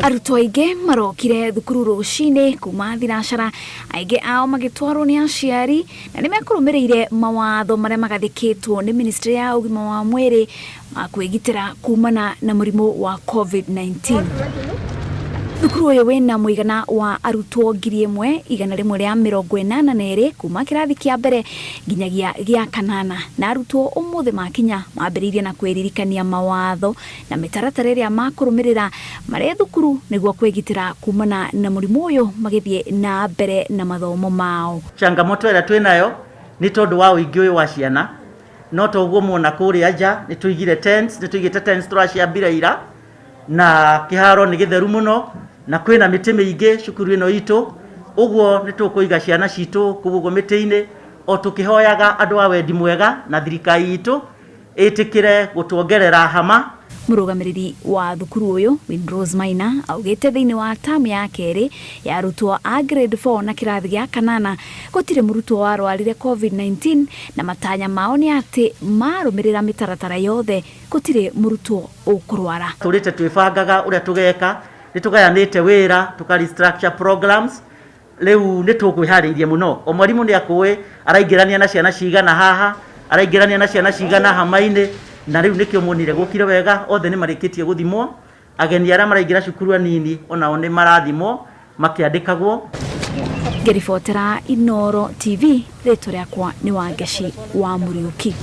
Arutwo aingĩ marokire thukuru rũcinĩ kuma thinacara, aingĩ ao magĩtwarwo nĩ aciari na nĩ mekũrũmĩrĩire mawatho marĩa magathĩkĩtwo nĩ ministry ya ũgima wa mwĩrĩ ma kwĩgitĩra kumana na mũrimũ wa COVID-19. Thukuru ũyũ wĩna mũigana wa arutwo 1182 kuma kĩrathi kĩa mbere nginyagia gĩa kanana, na arutwo ũmũthĩ makinya mambĩrĩirie na kwĩririkania mawatho na mĩtaratara ĩrĩa makũrũmĩrĩra marĩ thukuru nĩguo kwĩgitĩra kumana na mũrimũ ũyũ magĩthiĩ na mbere na mathomo mao. Changamoto ĩrĩa twĩ nayo nĩ tondũ wa ũingĩ ũyũ wa ciana, no toguo muona kũrĩa nja nĩ tũigire tents, nĩ tũigĩte tents tũraciambire ira, na kĩharo nĩ gĩtheru mũno na kwĩna mĩtĩ mĩingĩ cukuru ĩno itũ, ũguo nĩ tũkũiga ciana citũ kũu ũguo mĩtĩ-inĩ o tũkĩhoyaga andũ a wendi mwega na thirikari itũ ĩtĩkĩre gũtuongerera hama. Mũrũgamĩrĩri wa thukuru ũyũ Winrose Maina augĩte thĩinĩ wa tamu ya kerĩ ya arutwo a grade 4 na kĩrathi gĩa kanana gũtirĩ mũrutwo warwarire COVID-19, na matanya mao nĩ atĩ marũmĩrĩra mĩtaratara yothe gũtirĩ mũrutwo ũkũrwara. Tũrĩte twĩbangaga ũrĩa tũgeka, nĩ tũgayanĩte wĩra, tũka restructure programs, rĩu nĩ tũkwĩharĩirie mũno. O mwarimũ nĩ akũĩ araingĩrania na ciana cigana haha, araingĩrania na ciana cigana hama-inĩ, na rĩu nĩkĩo muonire gũkire wega, othe nĩ marĩkĩtie gũthimwo. Ageni arĩa maraingĩra cukuru anini onao nĩ marathimwo makĩandĩkagwo. Ngĩribotera Inooro TV, rĩtwa rĩakwa nĩ Wangeci wa Mũriũki.